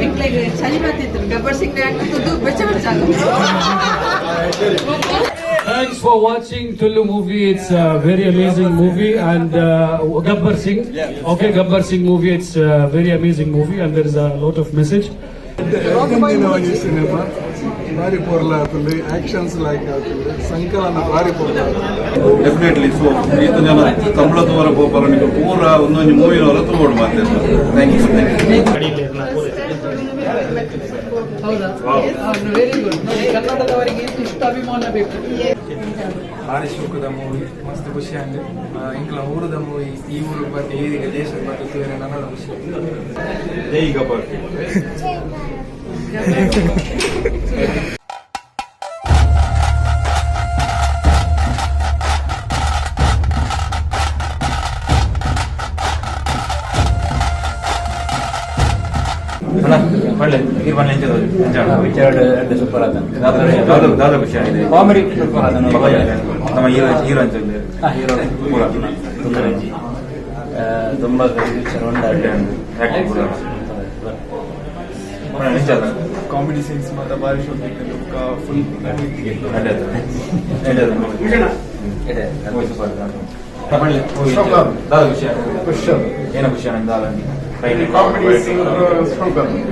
ಎಂಕ್ಲೆಗ್ ಚಳಿ ಬರ್ತಿತ್ತು. ಗಬ್ಬರ್ ಸಿಂಗ್ ತುದು ಬೆಚ್ಚ ಬೆಚ್ಚ. Thanks for watching Tulu movie. It's a very amazing movie and Gabbar Singh. Okay, Gabbar Singh movie. It's a very amazing movie and there is a lot of message. ಹಿಂದಿನ ಒಂಜಿ cinema ಬಾರಿ ಪೊರ್ಲ ಆತುಂಡು, actions like ಆತುಂಡು, ಸಂಕಲನ ಬಾರಿ ಪೊರ್ಲ ಆತುಂಡು. Definitely. So ಈತ ಜನ ತಮಿಳ ತೂವರ ಪೋಪರ, ನಿಕ ಪೂರ ಒಂದೊಂಜಿ ಮೂವಿ ವರ ತೂವೊಡು ಮಾತೆ. Thank you, thank you. ಹೌದಾ? ವೆರಿ ಗುಡ್ ನೋಡಿ, ಕನ್ನಡದವರಿಗೆ ಇಷ್ಟು ಅಭಿಮಾನ ಬೇಕು. ಭಾರಿ ಶೋಕದ ಮೂವಿ, ಮಸ್ತ್ ಖುಷಿ ಆಂಡ್. ಇಂಕ್ಲ ಊರುದ ಮೂವಿ ಈ ಊರು ಬತ್ತೆ, ಈರಿಗೆ ದೇಶದ ಬತ್ತೆ ತೂಯರೆ ನನಲ ಖುಷಿ. ಜೈ ಗಬ್ಬರ್. ಜೈ ಭಾರತ್. ಅಣ್ಣ, ಒಳ್ಳೆ ಈರ್ ಬಣ್ಣ ಎಂಚ ಎಂಚ? ವಿಚಾರ ಸೂಪರ್ ಆತ. ದಾದ ದಾದ ಖುಷಿ ಆಗಿದೆ? ಕಾಮಿಡಿ ಸೂಪರ್ ಆತ. ನಮ್ಮ ಹೀರೋ ಹೀರೋ ಅಂತ ಹೀರೋ ಪೂರ ತೊಂದರೆ ಇಜ್ಜಿ. ತುಂಬಾ ಪಿಕ್ಚರ್ ಉಂಡಾಗ. ಆಕ್ಟಿಂಗ್ ಪೂರ ಎಂಚ? ಕಾಮಿಡಿ ಸೀನ್ಸ್ ಮಾತ್ರ ಭಾರಿ ಶೋಕ್ ಇತ್ತು, ಫುಲ್. ಅಡ್ಡೆ ಆತ, ಅಡ್ಡೆ ಆತ. Movie super. ಮೂವಿ ದಾದ ಖುಷಿ ಖುಷಿ. ಏನ ಖುಷಿ ಆನಂದ ದಾದ?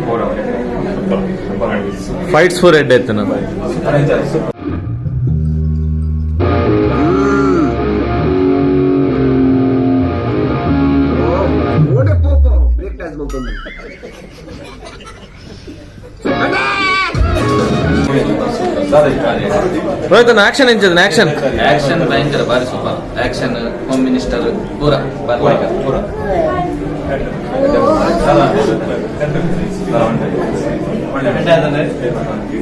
ಪೂರ ಸೂಪರ್. ಫೈಟ್ಸ್ ಫೋರ್ ಎಡ್ ಆಯ್ತು. ಸೂಪರ್. ಓಡೆ ಪೋಪೋ ಬ್ರೇಕ್ ಡ್ಯಾನ್ಸ್ ಮಲ್ತೊಂದು. ರೋಹಿತ್, ಆಕ್ಷನ್ ಎಂಚದ ಆಕ್ಷನ್? ಆಕ್ಷನ್ ಭಯಂಕರ, ಬಾರಿ ಸೂಪರ್ ಆಕ್ಷನ್. ಹೋಮ್ ಮಿನಿಸ್ಟರ್ ಪೂರ ಬಾರಿ. ಪೂರ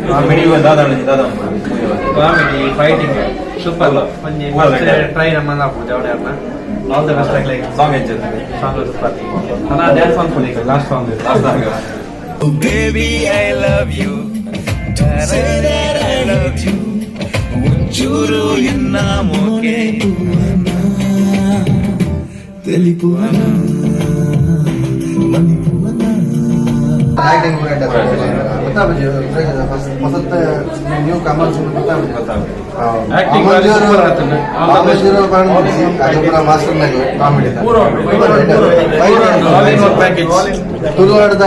ಕಾಮಿಡಿ ದಾದ ದಾದ. Comedy, fighting super. ಟ್ರೈ ನಮ್ಮ ಆಲ್ the best ಆಗಲಿ. ಸಾಂಗ್ ಎಂಚ? ಸಾಂಗ್ ಸೂಪರ್ ಅಣ್ಣ, ಡ್ಯಾನ್ಸ್ ಮಾಡ್ಕೊಂಡು last song. Last song. Baby, I love you. Say that I love you. ಒಂಚೂರು ಎನ್ನ ಮೋಕೆ తెలిపువనా మణిపువనా. ಆಕ್ಟಿಂಗ್ ಗೊತ್ತಾಪುಜಿ, ಹೊಸತ ನ್ಯೂ ಕಮರ್ಸ್ ಗೊತ್ತಾಪುಜಿ. Acting ಬಾರಿ super ಆತುಂಡು. ವಾಮಂಜೂರು ಅದು ಪೂರ ಮಾಸ್ಟರ್ ಕಾಮಿಡಿ. ಪ್ಯಾಕೇಜ್. ತುಳುನಾಡದ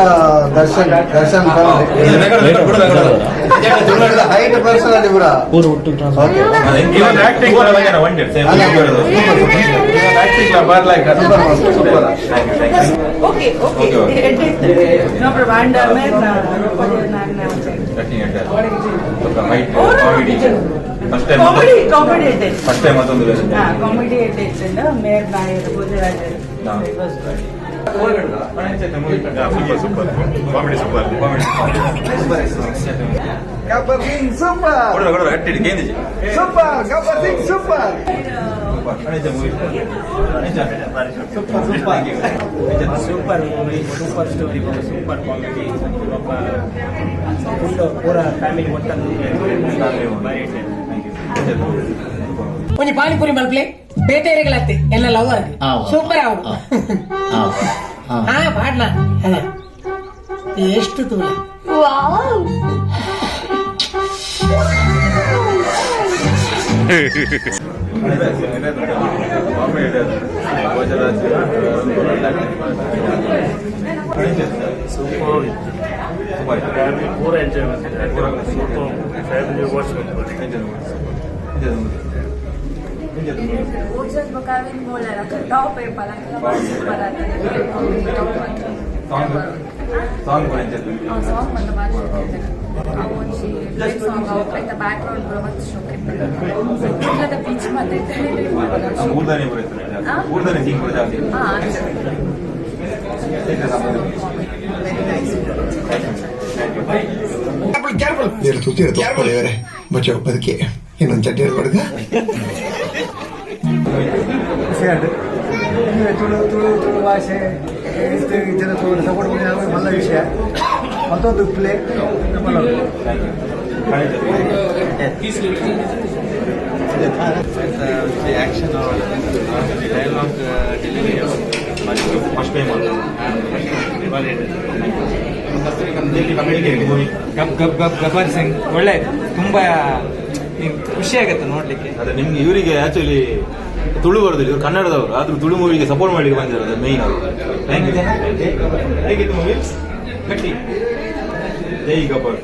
ದರ್ಶನ್, ದರ್ಶನ್ ಹೈಟ್ ಪರ್ಸನ್ ಅಲ್ಲಿ ಪೂರ. Okay. Acting ಬರ್ಲೈಕ್. Super super. Okay okay, no problem. And first time. Comedy, comedy ಇದೆ. ಫಸ್ಟ್ ಟೈಮ್ ಮತ್ತೊಂದು. ಹಾ, ಕಾಮಿಡಿ ಇದೆ. ಮೇರ್ Nair ಭೋಜರಾಜರ್. It was good. Super super, comedy super, comedy. Gabbar Singh super. ಕೊಡುವ ಕೊಡುವ ಗಟ್ಟಿ ಕೇಂದ್ರಿಜಿ. Super, Gabbar Singh super. Super super. Super movie, super story, super comedy. Full ಪೂರ family ಒಟ್ಟಲ್ಲಿ ಬಾರಿ. ಒಂಜಿ ಪಾನಿಪುರಿ ಮಲ್ಪ್ಲೆ ಬೇತೆರೆಗಳತ್ತೆ ಎಲ್ಲ ಲವರ್ ಸೂಪರ್ ಅವು. ಹಾ, ಪಾಡ್ಲ ಅಲ್ಲ ಎಷ್ಟು ತೂಲ. ವಾವ್. ಭೋಜರಾಜ್. ಸೂಪರ್. ಸೂಪರ್. ಫ್ಯಾಮಿಲಿ ಪೂರ ಎಂಜಾಯ್ ಮಾಡ್ತಾರೆ. ಸೂಪರ್, ಫ್ಯಾಮಿಲಿ ವಾಚ್ ಮಾಡ್ಬೋದು. ಭೋಜನ್ ಬೊಕ ಅರವಿಂದ್ ಬೋಳಾರ ಟಾಪ್ ಏಪಲ ಸೂಪರ್ ಆತದೆ, ಟಾಪ್ ಅಂತ. ಸಾಂಗ್ ಸಾಂಗ್ ಕೂಡ ಎಂಚ? ಸಾಂಗ್ ಬಂದು ಭಾರಿ ಶೋಕ್ ಇರ್ತದೆ. ಆ ಒಂಜಿ ಸಾಂಗ್ ಐತ ಬ್ಯಾಕ್ ಗ್ರೌಂಡ್ ಪೂರ ಮಸ್ತ್ ಶೋಕ್ ಇರ್ತದೆ. ಕುಡ್ಲದ ಬೀಚ್ ಮತ್ತೆ. ಊರ್ದಾನೆ ಬರುತ್ತೆ, ಊರ್ದಾನೆ ಸೀನ್ ಕೂಡ ಜಾಸ್ತಿ. ಹಾ. మీరు చూసి తొక్కలేవరే బచ్చావు బతికే ಇನ್ನೊಂದು ಚಡ್ಡಿ ಹುಡುಗ. ಖುಷಿ ಆಂಡ್. ತುಳು ತುಳು ತುಳು ಭಾಷೆ ಜನ ಸಪೋರ್ಟ್ ಮಾಡಿದ ಮಲ್ಲ ವಿಷಯ ಮತ್ತೊಂದು play. Thank you. Action dialogue delivery first time ಗಬ್ ಗಬ್ ಗಬ್ ಗಬ್ಬರ್ ಸಿಂಗ್ ಒಳ್ಳೆ, ತುಂಬಾ ಖುಷಿ ಆಗುತ್ತೆ ನೋಡ್ಲಿಕ್ಕೆ. ಅದೇ ನಿಮ್ಗೆ ಇವರಿಗೆ ಆಕ್ಚುಲಿ ತುಳು ಬರುದಿಲ್ಲ, ಇವರು ಕನ್ನಡದವರು. ಆದ್ರೂ ತುಳು ಮೂವಿಗೆ ಸಪೋರ್ಟ್ ಮಾಡ್ಲಿಕ್ಕೆ ಬಂದಿರೋದು ಮೇನ್ ಅವರು. Thank you. ಹೇಗಿತ್ತು ಮೂವಿ? ಗಟ್ಟಿ. ಜೈ ಗಬ್ಬರ್.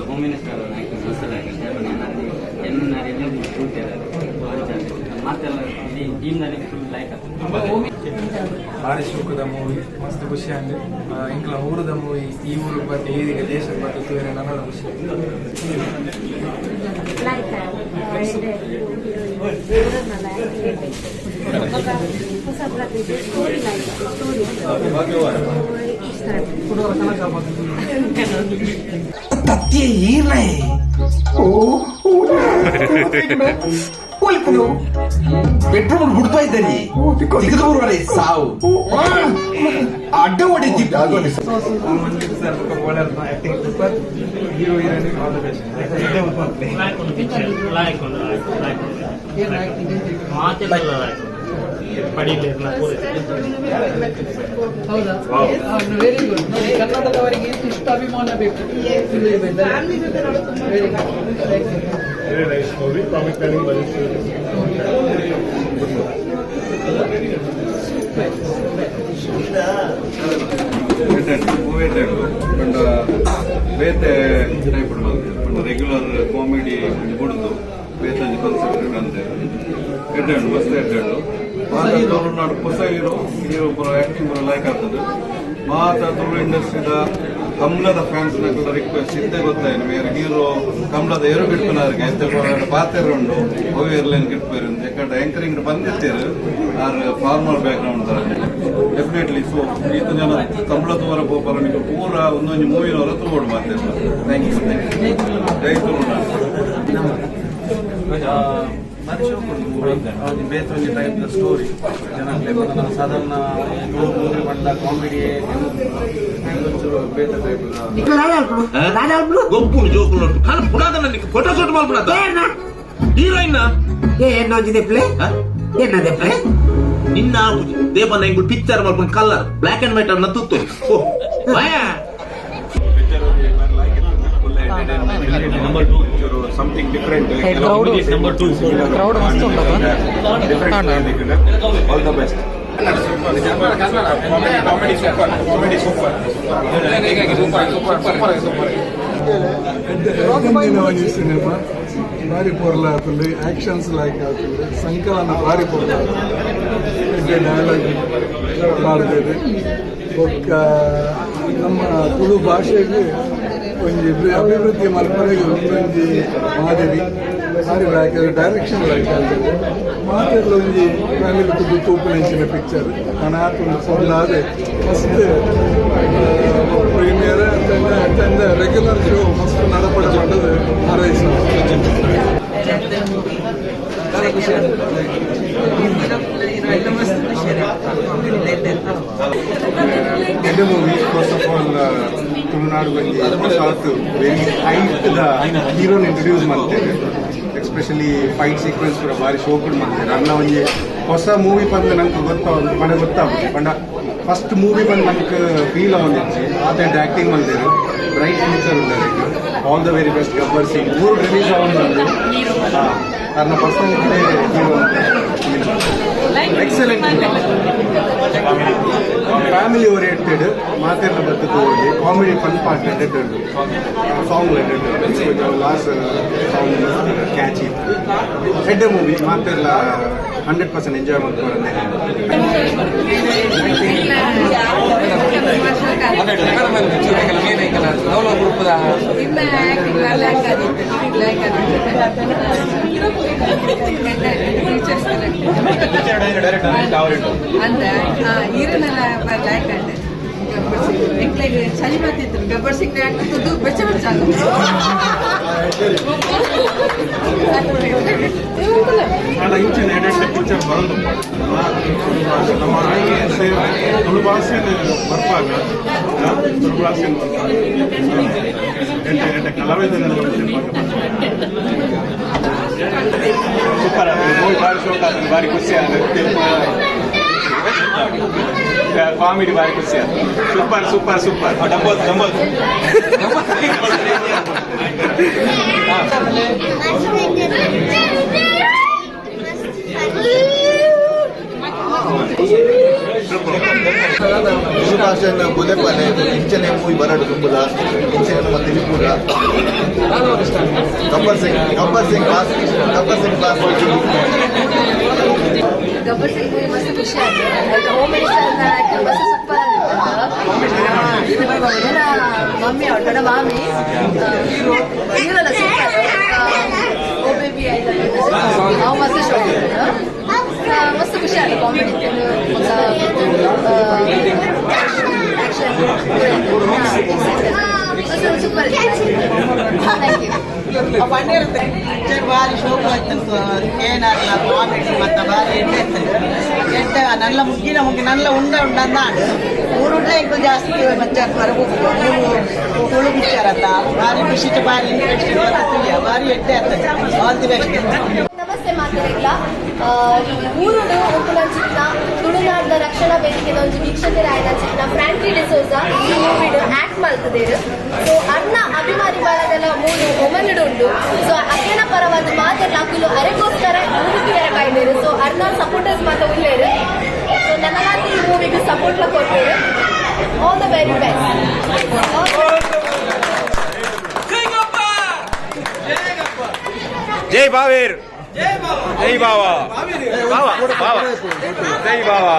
Home minister ಮಾತೆಲ್ಲ ಇಡೀ ಟೀಮ್ನಲ್ಲಿ ಫುಲ್ ಲೈಕ್ ಆಗ್ತದೆ. ಭಾರಿ ಶೋಕದ ಮೂವಿ, ಮಸ್ತ್ ಖುಷಿ ಆಂಡ್. ಇಂಕ್ಲ ಊರದ ಮೂವಿ ಈ ಊರು ಬತ್ತೆ ಈಗ ದೇಶದ ಬತ್ತೆ ತೂಯರೆ ನನಲ ಖುಷಿ. ಲೈಕ್ ಹೊಸ story, like story ಇಷ್ಟ. ಪೆಟ್ರೋಲ್ ಬಿಡ್ತಾ ಇದ್ದಾರೆ ಸಾವು ಅಡ್ಡ ಹೊಡಿತಿ. ಮಂಜಿತ್ ಸರ್ ಬೊಕ್ಕ bowler acting super, hero heroine all the best. Like like ಮಾತೆಲ್ಲ ಪಡೀಲಿ. ಹೌದಾ? Very good. ನೋಡಿ, ಕನ್ನಡದವರಿಗೆ ಇಷ್ಟು ಅಭಿಮಾನ ಬೇಕು. Very good. Very nice movie, comic. Movie ಪಂಡ ಬೇತೆ ಟೈಪ್ ಪಂಡ ರೆಗ್ಯುಲರ್ ಕಾಮಿಡಿ ಬುಡ್ದು ಬೇತೆ ಒಂಜಿ ಕಾನ್ಸೆಪ್ಟ್ ಅಂತೆ. ಎಡ್ಡೆ ಉಂಡು, ಮಸ್ತ್ ಎಡ್ಡೆ ಉಂಡು. ಮಾತ ತುಳುನಾಡು ಹೊಸ ಹೀರೋ ಹೀರೋ ಪೂರ ಆಕ್ಟಿಂಗ್ ಪೂರ ಲೈಕ್ ಆಗ್ತದೆ. ಮಾತ ತುಳು ಇಂಡಸ್ಟ್ರಿದ ಕಮಲದ ಫ್ಯಾನ್ಸ್ ನಕಲ ರಿಕ್ವೆಸ್ಟ್ ಇದ್ದೇ ಗೊತ್ತಾಯ್ತು. ಬೇರೆ ಹೀರೋ ಕಮಲದ ಏರು ಗಿಟ್ಪುನಾರ್ಗೆ ಐತೆ ಪಾತೆರ ಉಂಡು, ಅವು ಏರ್ಲೈನ್ ಗಿಟ್ಪೇರು. ಯಾಕಂದ್ರೆ ಆಂಕರಿಂಗ್ ಬಂದಿತ್ತೇರು R formal back ground ತರ ಡೆಫಿನೆಟ್ಲಿ. ಸೊ ಈತ ಜನ ಕಮಲ ತೂವರ ಪೋಪರ ನಿಕುಲು ಪೂರ ಒಂದೊಂಜಿ ಮೂವಿನವರ ತೂವೊಡು ಮಾತೆರ್ಲ. Thank you, thank you. Jai Tulunadu. ಬಾರಿ ಶೋಕ್ ಉಂಡು ಮೂವಿ. ಬೇತೆ ಒಂಜಿ ಟೈಪ್ ಸ್ಟೋರಿ. ಜನಕ್ಲೆ ಸಾಧಾರಣ ತುಳು ಮೂವಿ ಪಂಡ ಕಾಮಿಡಿ, ಒಂಚೂರು ಬೇತೆ ಟೈಪ್. ಗೊಬ್ಬುನು ಜೋಕುಲು ಕಾಲ ಪುಡಾದ ಫೋಟೋ ಶೂಟ್ ಮಾಡ್ಬಿಡತ್ತ ಹೀರೋಯಿನ್. ನಿನ್ನ ಆಪುಜಿ ದೇಪನ್ನ ಇಂಗುಲ್ ಪಿಕ್ಚರ್ ಮಾಡ್ಕೊಂಡು colour black and white ಅನ್ನ ತುತ್ತು ಓ ಭಯ. Number 2. Something different. Number 2. Crowd ಮಸ್ತ್ different. All the best. Comedy super, comedy super, super super super. Cinema ಭಾರಿ ಪೊರ್ಲ ಆತುಂಡು, ಆಕ್ಷನ್ಸ್ ಲೈಕ್ ಆತುಂಡು, ಸಂಕಲನ ಭಾರಿ ಪೊರ್ಲ ಆತುಂಡು, ಡೈಲಾಗ್ ಪಾಡ್ದೇರು. ಬೊಕ್ಕ ನಮ್ಮ ತುಳು ಭಾಷೆಗೆ ಒಂಜಿ ಅಭಿವೃದ್ಧಿ ಮಲ್ಪರೆಗೆ ಒಂದೊಂಜಿ ಮಾದರಿ. ಭಾರಿ like, direction like ಆಗ್ತದೆ. ಮಾತೆರ್ಲ ಒಂಜಿ ಫ್ಯಾಮಿಲಿ ಕುದ್ದು ತೂಪುನಂಚಿನ ಪಿಕ್ಚರ್. ಕಣಾತ್ ಒಂದು ಪೊರ್ಲಾದೆ. First premier regular show ಮಸ್ತ್ ನಡಪಡ ಪಂಡದು ಹಾರೈಸ. ಖುಷಿ. ಹೀರೋ ಮಸ್ತ್ ಖುಷಿ. ಎಡ್ಡೆ movie. First of all Tulunadu ಒಂಜಿ ಹೊಸಾತ್ ವೆರಿ ಹೈಟ್ ದ ಹೀರೋನ್ ಇಂಟ್ರೊಡ್ಯೂಸ್ ಮಾಡ್ತೇವೆ. Especially fight sequence ಕೂಡ ಭಾರಿ ಶೋಕುಡ್ ಮಾಡ್ತಾರೆ. ಅನ್ನ ಒಂಜಿ ಹೊಸ ಮೂವಿ ಬಂದು ನಂಗೆ ಗೊತ್ತ ಪಂಡ ಗೊತ್ತಾಗ್ತದೆ. ಪಂಡ ಫಸ್ಟ್ ಮೂವಿ ಬಂದು ನಂಗೆ ಫೀಲ್ ಆವೊಂದಿಜ್ಜಿ. ಆತ ಆಕ್ಟಿಂಗ್ ಮಲ್ದೇರು. ಬ್ರೈಟ್ ಫ್ಯೂಚರ್ ಉಂಡು. All the very best Gabbar Singh. ಮೂರು ರಿಲೀಸ್ ಆವೊಂದು. ನನ್ನ personal hero. Excellent, family oriented. ಮಾತೆಲ್ಲ ಬರ್ತದೆ. Comedy fun part ಎಡ್ಡೆಡ್ song, last song catch ಇತ್ತು. ಎಡ್ಡೆ ಮೂವಿ. ಮಾತೆಲ್ಲ 100% ಎಂಜಾಯ್ ಮಾಡ್ತಾರೆ. ಇನ್ನ ಆಕ್ಟಿಂಗ್ ಲೈಕ್ ಆಗಿತ್ತು, ಲೈಕ್ ಆಗಿತ್ತು. ಟೀಚರ್ಸ್ ಅಂದ ಹೀರೋನೆಲ್ಲ ಲೈಕ್ ಆಂಡ್. ಗಬ್ಬರ್ ಸಿಂಗ್ ಎಂಕ್ಲೆಗ್ ಚಳಿ ಬರ್ತಿತ್ತು. ಗಬ್ಬರ್ ಸಿಂಗ್ ಆಕ್ಟ್ ತುದು ಬೆಚ್ಚ ಬೆಚ್ಚ. ಇಂಚಿನ ಎಡೆಟ್ ಪಿಕ್ಚರ್ ಬರೋದು ನಮ್ಮ ತುಳು ಭಾಷೆನ ಬರ್ಪಾಗ, ತುಳು ಭಾಷೆನ ಬರ್ಪಾಗ, ಎಡ್ಡೆ ಎಡ್ಡೆ ಕಲಾವಿದರೆಲ್ಲ. ಸೂಪರ್ ಆಗಿದೆ ಮೂವಿ, ಭಾರಿ ಶೋಕ್ ಆಗಿದೆ, ಭಾರಿ ಖುಷಿ ಆಗಿದೆ. ಕಾಮಿಡಿ ಭಾರಿ ಖುಷಿ ಆಗಿದೆ. Super, super, super. Double double. Tulu ಭಾಷೆಯನ್ನು ಬುಲೆಪಲೆ ಇಂಚನೆ ಮೂವಿ ಬರಡು ತುಂಬುದ ಇಂಚನೆ ನಮ್ಮ ತಿಳಿಪುರ. Gabbar Singh, Gabbar Singh boss, Gabbar Singh boss. Gabbar Singh movie ಮಸ್ತ್ ಖುಷಿ ಆಯ್ತು. ಹೋಮ್ ಮಿನಿಸ್ಟರ್ ಆಕ್ಟರ್ ಮಸ್ತ್ ಸೂಪರ್ ಆಗಿತ್ತು. ಮಮ್ಮಿ ಅವಳ ಮಾಮಿ ಹೀರೋಲ್ಲ ಸೂಪರ್. ಓ ಬೇಬಿ ಆಯ್ತು, ಅವು ಮಸ್ತ್ ಶೋ, ಮಸ್ತ್ ಖುಷಿ ಆಯ್ತು. Comedy, action super. Thank you. Picture ಬಾರಿ ಶೋಕ್ ಆಯ್ತು. ಏನಾಗಲ್ಲ, ಕಾಮಿಡಿ ಮತ್ತೆ ಬಾರಿ ಎಡ್ಡೆ ಎಡ್ಡೆ. ನಲ್ಲ ಮುಗ್ಗಿನ ಮುಗ್ಗಿ ನಲ್ಲ ಉಂಡ ಉಂಡ ಅಂದ ಊರುಡ್ಲೆ ಈಗ ಜಾಸ್ತಿ ಮಚ್ಚಾಕ್ ಹೊರಗೆ. ನೀವು ತುಳು ಪಿಕ್ಚರ್ ಅಂತ ಬಾರಿ ಖುಷಿ, ಬಾರಿ ಇಂಟ್ರೆಸ್ಟ್, ಬಾರಿ ಎಡ್ಡೆ ಆಗ್ತದೆ. All the best. ನಮಸ್ತೆ ಮಾತೆರೆಗ್ಲ. ಊರುಡು ಉಪ್ಪುನಂಚಿತ್ನ ತುಳುನಾಡ್ದ ರಕ್ಷಣಾ ವೇದಿಕೆದ ಒಂಜಿ ವೀಕ್ಷಕರಾಯನಂಚಿತ್ನ ಫ್ರಾಂಕ್ಲಿ ಡಿಸೋಜಾ ಈ ಮೂವಿಡ್ ಆಕ್ಟ್ ಮಲ್ತದೇರು. ಸೊ ಅರ್ನ ಅಭಿಮಾನಿ ಬಳಗಲ ಮೂಲು ಒಮನುಡು ಉಂಡು. ಸೊ ಅಕ್ಲೆನ ಪರವಾದ ಮಾತೆರ್ಲ ಅಕುಲು ಅರೆಗೋಸ್ಕರ ಮೂವಿ ತೂಯರೆ ಬೈದೇರು. ಸೊ ಅರ್ನ ಸಪೋರ್ಟರ್ಸ್ ಮಾತ ಉಲ್ಲೇರು. ಸೊ ನನಗಾತ ಈ ಮೂವಿಗೆ ಸಪೋರ್ಟ್ ಲ ಕೊರ್ಪೇರು. All the very best. Jai ಬಾವೇರ್, Jai Bawa, Bawa Bawa, Jai Bawa.